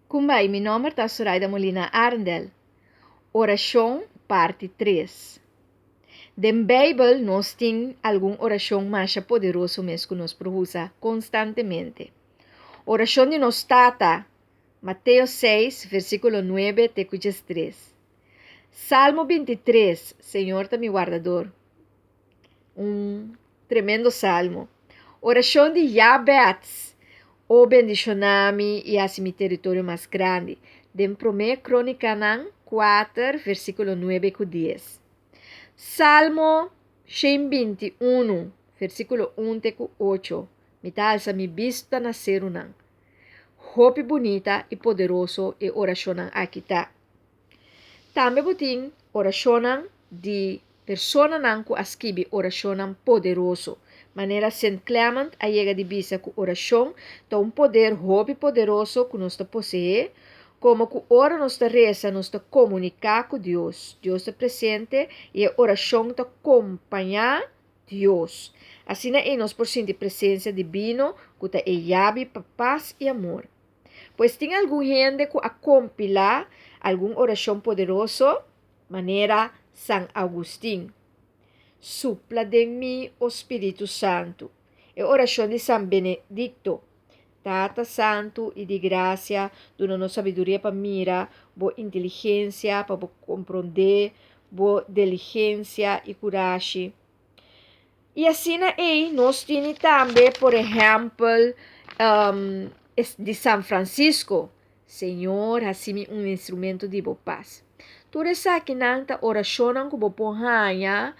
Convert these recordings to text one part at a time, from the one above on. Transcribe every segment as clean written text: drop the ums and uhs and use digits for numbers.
Kumbai, mi nomber ta Soraida Molina Arendel. Orashon parti 3. Den Beibel nos tin algun orashon masha poderoso mes ku nos por usa konstantemente. Orashon di nos Tata, Mateo 6, versíkulo 9 te ku 13. Salmo 23, Señor ta mi wardador. Un tremendo salmo. Orashon di Jabets, O bendishoná mi i hasi mi teritorio mas grandi. Den Promé Krónikanan 4, versíkulo 9 ku 10. Salmo 121, versíkulo 1 te ku 8. Mi ta alsa mi bista na serunan. Hopi bunita i poderoso e orashonnan aki ta. Tambe bo tin orashonnan di personanan ku a skibi orashonnan poderoso, manera Sint Clement a yega di bisa ku orashon ta un poder hopi poderoso ku nos ta poseé, komo ku ora nos ta resa nos ta komuniká ku Dios, Dios ta presente i e orashon ta kompañá Dios. Asina ei nos por sinti presensia dibino ku ta e yabi pa pas i amor. Pues tin algun hende ku a kompilá algun orashon poderoso, manera San Augustin, Supla den mi, o Spiritu Santu. E orashon di San Benedikto, Tata Santu i di grasia, duna nos sabiduria pa mira bo inteligensia, pa bo komprondé bo diligensia i kurashi. I asina ei nos tini tambe, por ehèmpel, di San Francisco, Señor, hasi mi un instrumento di bo pas. Tur esakinan ta orashonnan ku bo por haña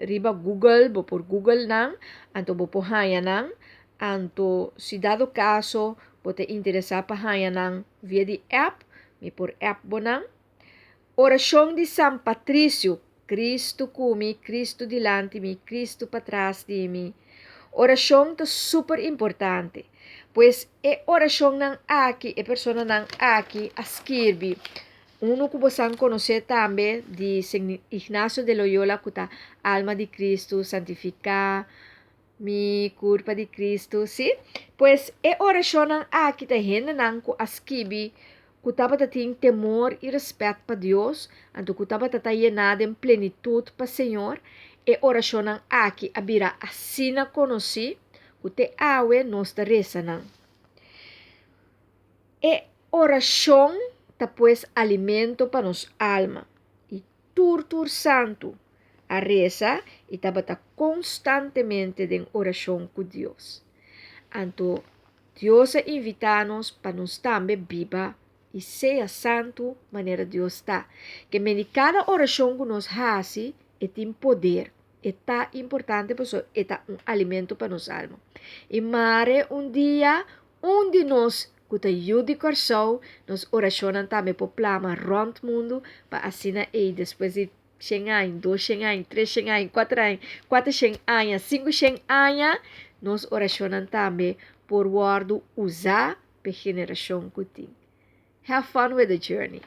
riba Google, bo por Google nan, anto bo por haña nan. Anto si dado kaso bo ta interesá pa haña nan via di app, mi por app bo nan. Orashon di San Patricio, Cristo ku mi, Cristo dilanti mi, Cristo patras di mi. Orashon ta super importante. Pues e orashonnan aki, e personanan aki a skirbi. Uno ku bosan konosé tambe di San Ignacio de Loyola ku ta Alma di Cristo, santifiká mi kurpa di Cristo, sí? Pues e orashonnan aki ta hendenan ku a skibi ku tabata tin temor i rèspèt pa Dios, anto ku tabata ta yená den plenitut pa Señor, e orashonnan aki a bira asina konosí ku te awe nos ta resa nan. E orashon ta pues alimento pa nos alma, i tur tur santu a resa i tabata konstantemente den orashon ku Dios. Anto Dios a invitá nos pa nos tambe biba i sea santu manera Dios ta. Ke mende kada orashon ku nos hasi e tin poder, e ta importante pasobra e ta un alimento pa nos alma. I mare un dia un di nos ku ta yu di Kòrsou, nos orashonnan tambe por plama rònt mundu pa asina ei despues di shen aña, 200 aña, 300 aña, kuater aña, 400 aña, 500 aña, nos orashonnan tambe por wòrdu usá pa e generashon ku tin. Have fun with the journey.